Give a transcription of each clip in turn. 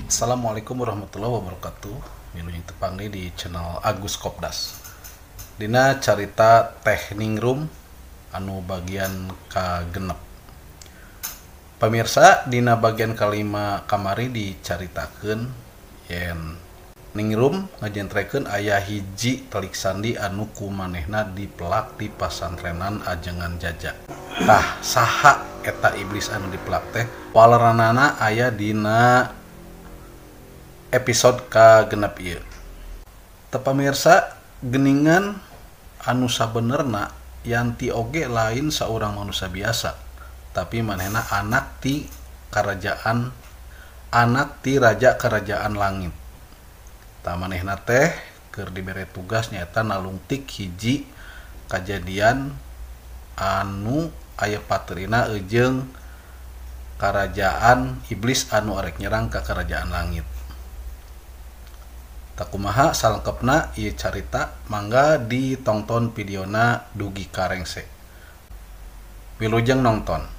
Assalamualaikum warahmatullahi wabarakatuh. Wilujeng tepang deui di channel Agus Kopdas. Dina carita Teh Ningrum anu bagian kagenep. Pamirsa, dina bagian kalima kamari dicaritakeun yen Ningrum ngajentrekeun aya hiji telik sandi anu ku manehna dipelak di pasantrenan Ajengan Jaja. Tah, saha eta iblis anu dipelak teh? Waleranana aya dina episode kagenep ieu. Teu pamirsa, geningan anu sabenerna Yanti oge lain saurang manusia biasa, tapi manehna anak ti kerajaan, anak ti raja kerajaan langit. Tah manehna teh keur dibere tugas nyaeta nalungtik hiji kajadian anu aya paterina jeung kerajaan iblis anu arek nyerang ka kerajaan langit. Takumaha salengkepna ieu carita, mangga ditongton videona dugi ka rengse. Wilujeng nongton.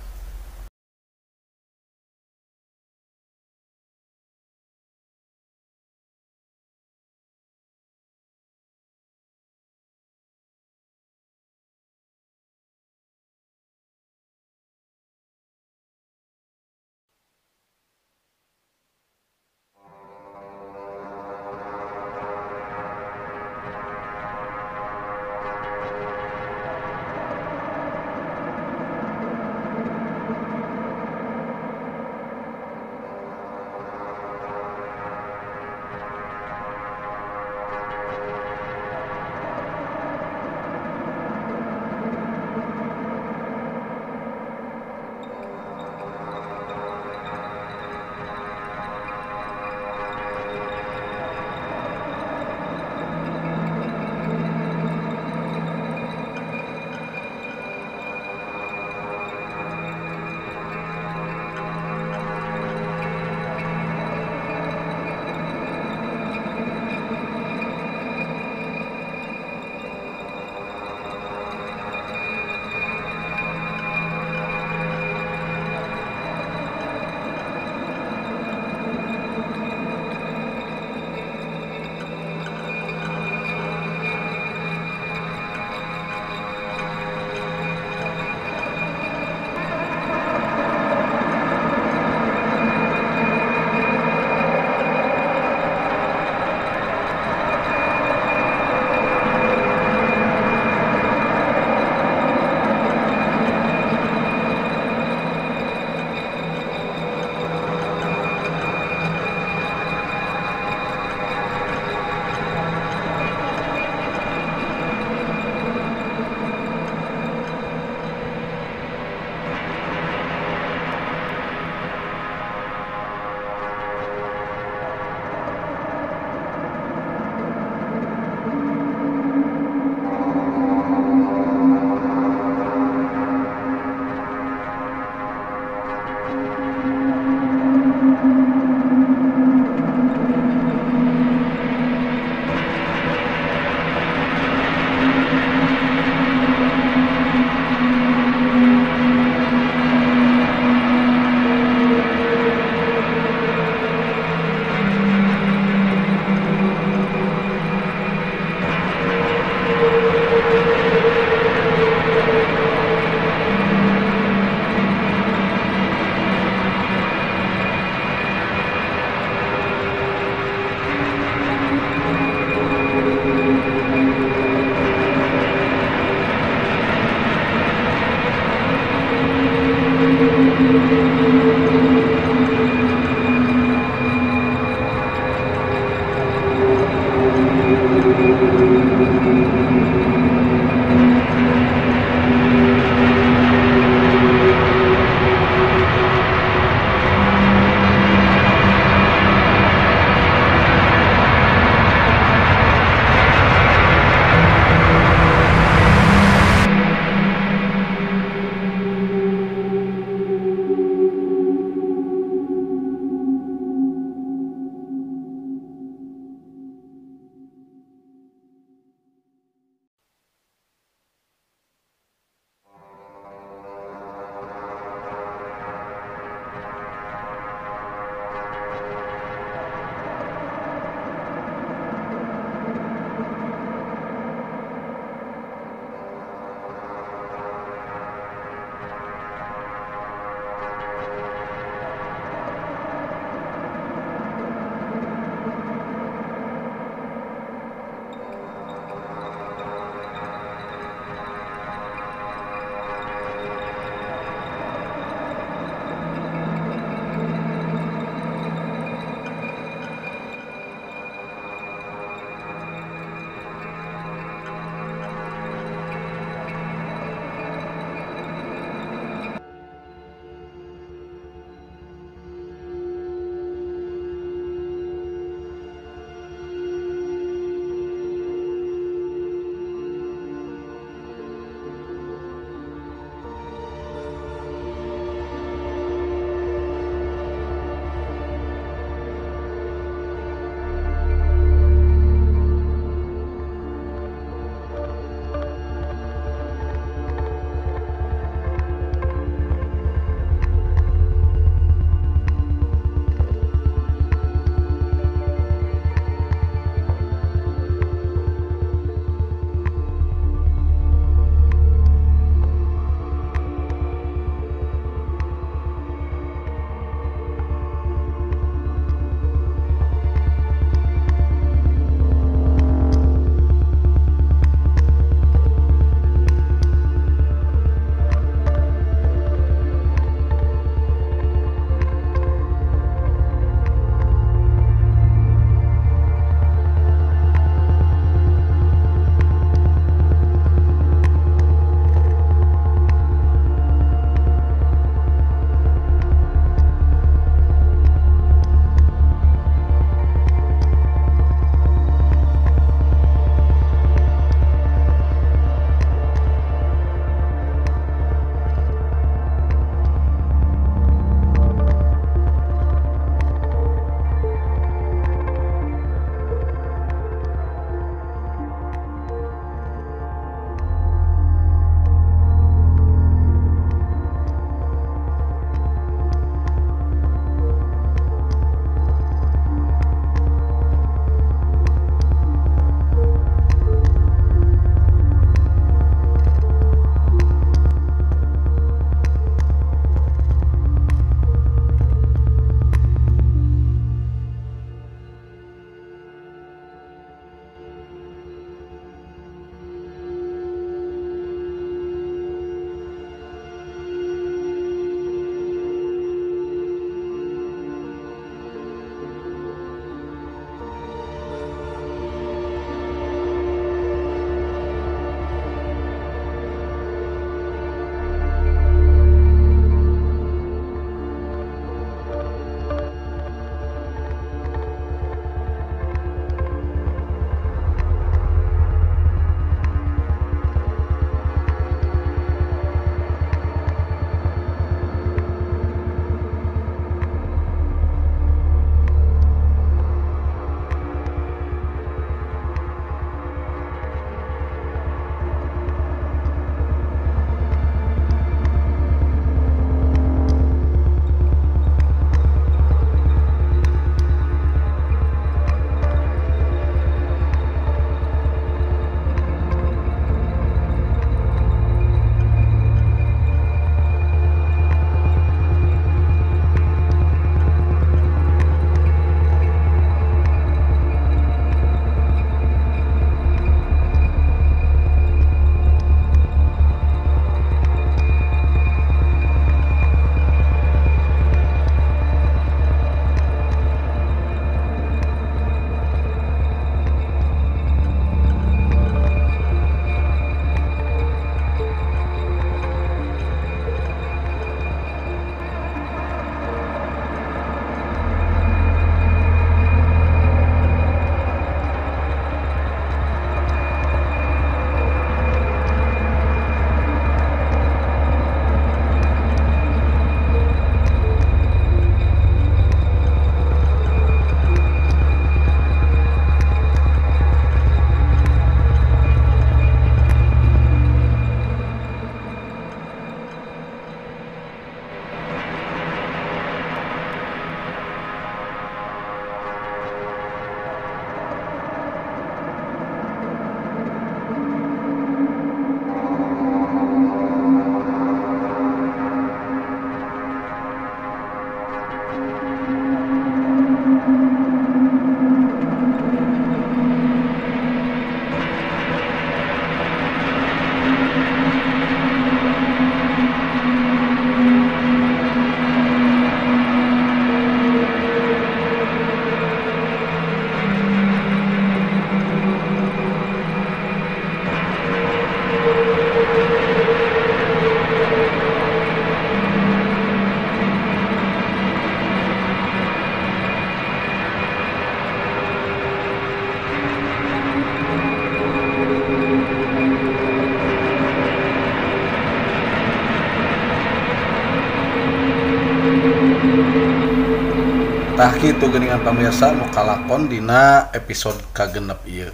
Tah kitu geuningan pamirsa nu kalakon dina episode kagenep ieu.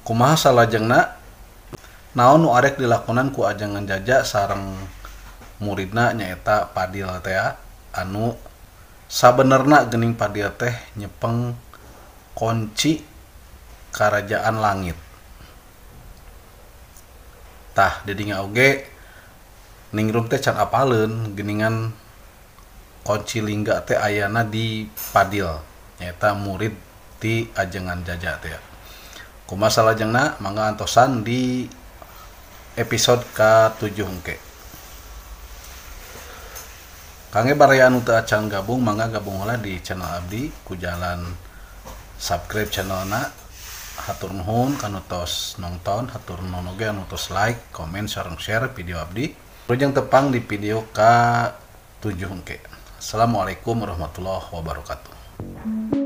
Kumaha salajengna? Naon nu arek dilakonan ku Ajengan Jaja sareng muridna nyaeta Padil teh anu sabenerna geuning Padil teh nyepeng kunci karajaan langit. Tah didinya oge ningrum teh can apaleun geuningan kunci lingga teh ayana di Padil nyaeta murid ti Ajengan Jaja teh. Kumaha salajengna mangga antosan di episode ka-7 engke. Kangge baraya anu teu acan gabung mangga gabung heula di channel abdi ku jalan subscribe channelna. Hatur nuhun kanu tos nonton, hatur nuhun oge anu tos like, komen, sareng share video abdi. Wilujeng tepang di video ka-7 engke. Assalamualaikum warahmatullahi wabarakatuh.